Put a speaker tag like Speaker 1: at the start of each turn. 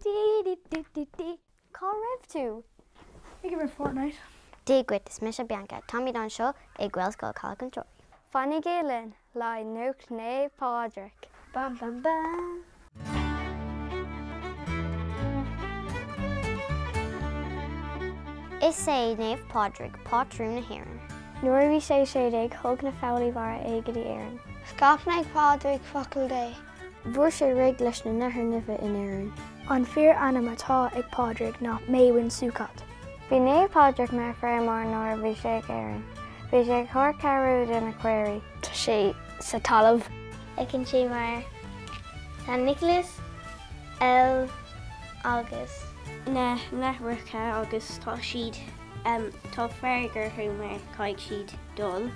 Speaker 1: Dí dí dí dí Cá raibh tú?
Speaker 2: Ag imirt Fortnite.
Speaker 1: Dia dhuit, is mise Bianca. Táimid anseo ag Gaelscoil Chaladh an Treoraí.
Speaker 3: Fanaigí linn le haghaidh Nuacht Naomh Pádraig.
Speaker 1: Bam bam bam! Is é Naomh Pádraig pátrún na hÉireann.
Speaker 3: Nuair a bhí sé 16, thug na foghlaí mara é go dtí Éirinn.
Speaker 4: Scaip Naomh Pádraig focal Dé.
Speaker 3: Fuair sé réidh leis na nathair nimhe in Éirinn.
Speaker 2: An fíor ainm atá ag Pádraig ná Maewyn Succat.
Speaker 3: Bhí Naomh Pádraig mar feirmeoir nuair a bhí sé ag Éirinn. Bhí sé ag thabhairt cabhrú do na caoirigh.
Speaker 4: Tá sé sa talamh. Feiceann sé mar San Nicholas, Elf agus.
Speaker 5: Na nathracha agus tá siad, tá fearg orthu mar caithfidh siad dul.